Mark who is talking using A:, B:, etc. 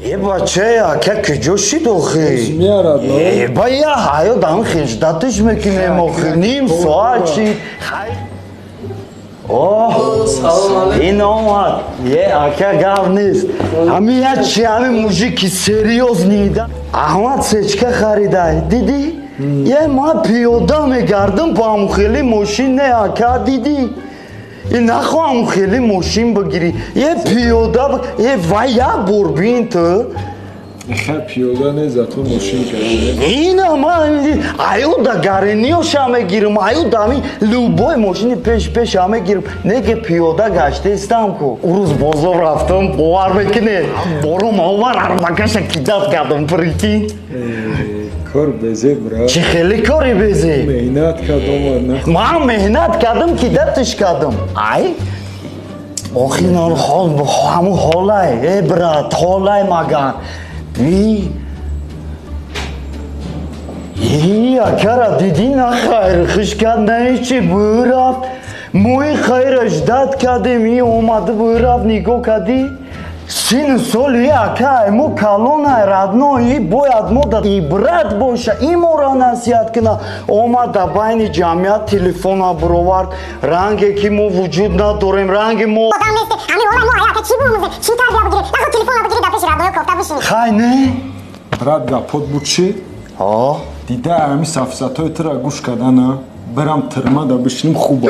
A: Е бача, ака куҷо шид охи? Е ба я ҳаё дам хеждатиш мекунем охи, ним соат шид. О, ин омад. Е ака гап нест. Ҳами я чи ҳами мужики серьёзный да. Аҳмад сечка харидай, дидӣ? Е ма пиёда мегардам ба ҳамун хели мошин не ака, дидӣ? И нахоҳам хеле мошин бигирӣ. Е пиёда, е вай як бор бин ту.
B: Ха пиёда не, зато мошин кардӣ.
A: Ина ман аю да гарениёша мегирам, аю да ами любой мошини пеш пеша мегирам. Неге пиёда гаштаистам ку. Урӯз бозор рафтам, бовар мекунед? Бором овар арбакаша кидат кардам, прикинь.
B: Кор безе, брат.
A: Чӣ хеле кори безе?
B: Меҳнат кардам, на.
A: Ман меҳнат кардам, кидатиш кардам. Ай? Охи ҳол ҳамун ҳолай, э брат, ҳолай магар. Би И акара дидӣ на хайр, хиш кард на ҳечи бурафт. Мои хайра ждать кардем, и омада бурафт, нигоҳ кардӣ? Сину соли ака мо калонай родной, и бояд мо да ибрат боша, и моро насиҳат кина. Омад да байни ҷамъият телефона буровард, ранге ки мо вуҷуд надорем, ранги мо
C: одам несте. Ҳамин ҳола мо аяка чӣ биомӯзем, чӣ тарбия бигирем? Нахо телефона бигирӣ дар пеши родной кофта бишинӣ.
A: Хай не?
B: Брат, гапот буд чӣ?
A: Ҳо.
B: Дида ҳами сафсатҳои тура гӯш кардана, бирам тирма да бишиним хуба.